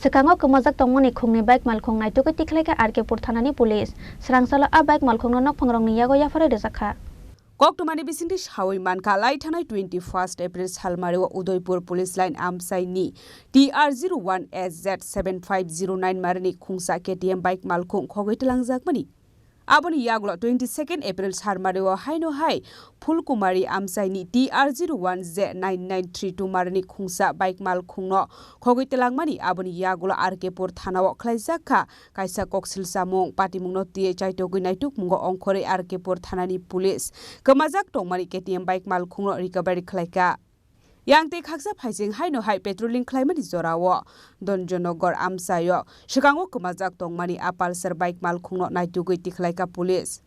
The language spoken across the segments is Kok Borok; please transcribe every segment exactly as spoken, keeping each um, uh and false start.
Swkango kwmajak tongmani khungni bike malkhung naitugwi tikhlaikha R K pur thanani police. Swrangsalo a bike malkhungno nokphangrokni yago yapharwi rwjakha. Koktwmani bisingtwi sawi mankha, lai thanai twenty-first April salmario Udaipur Police Line amchaini T R zero one S Z seven five zero nine marini khungsa K T M bike malkhung khogwi twlangjakmani. Aboni yagulo twenty-second April salmario haino hai Phulkumari amchaini T R zero one Z nine nine three two marini khungsa bike malkhungno khogwi twlangmani. Aboni yagulo R K pur thanao khlaijakha kaisa koksil chamung. Patimungno twiwi chaitogwi naitukmungo ongkhorwi R K pur thanani police kwmajak tongmani K T M bike malkhungno recovery khlaikha. Yang tei khaksa phaising haino hai patrolling khlaimani jorao Donjonogor amchaio swkango kwmajak tongmani a Pulsar bike malkhungno naitugwi tikhlaikha police.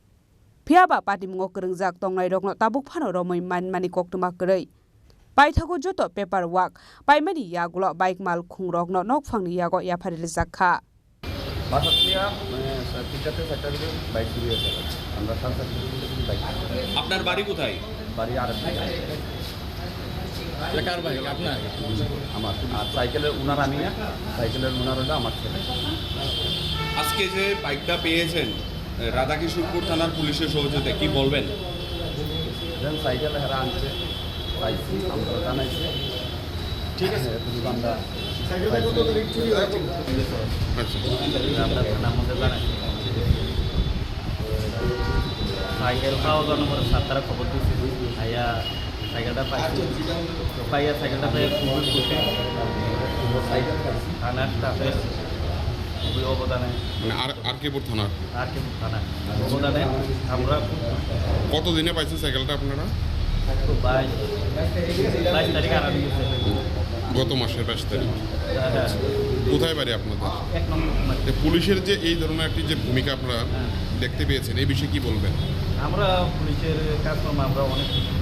Phiyaba patimungo kwrwngjak tongnairokno tabuk phano romwi manmani koktwma kwrwi. Paithago joto paper work paimani yagulo bike malkhungrokno nokphangni yago yapharwi rwjakha. বাসার থেকে, মানে, তিনটা থেকে চারটার দিকে বাইক চুরি হয়েছে। আমরা সাড়ে চারটার দিকে বাইক। আপনার বাড়ি কোথায়? বাড়ি আর এটা কার বাইক? আপনার? আমার। আর সাইকেলের ওনার আমি না, সাইকেলের ওনার হলো আমার ছেলে। আজকে যে বাইকটা পেয়েছেন, রাধাকিশোরপুর থানার পুলিশের সহযোগিতায়, কি বলবেন? যেন সাইকেল এরা আনছে, পাইছি, আমরা জানাইছি। ঠিক আছে। এতটুকু আমরা সাইকেলটা কত তারিখ চুরি হয়েছিল? আচ্ছা। আমরা থানার মধ্যে জানাইছি। সাইকেল পাওয়া গেল পরে সাতটার খবর দিছি। আইয়া সাইকেলটা পাইছি। তো পাইয়া সাইকেলটা পেয়ে খুবই খুশি। থানার স্টাফের খুবই অবদানে। মানে আর, আর কে পুর থানার? আর কে থানা। অবদানে আমরা খুব খুশি। কত দিনে পাইছেন সাইকেলটা আপনারা? তো বাইশ, বাইশ তারিখ আনা দিয়েছে। গত মাসের বাইশ তারিখ। হ্যাঁ, হ্যাঁ। কোথায় বাড়ি আপনাদের? এক নম্বর কুমারী। তো পুলিশের যে এই ধরনের একটি যে ভূমিকা আপনারা হ্যাঁ। দেখতে পেয়েছেন, এই বিষয়ে কি বলবেন? আমরা পুলিশের কাজকর্ম আমরা অনেক খুশি।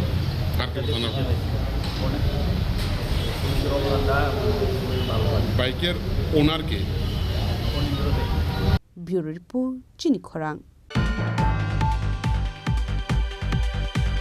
আর কে থানা? অনেক পুলিশের অবদানটা খুবই ভালো লাগে। বাইকের ওনার কে? ফণীন্দ্র দে। Bureau Report, Chini Khorang.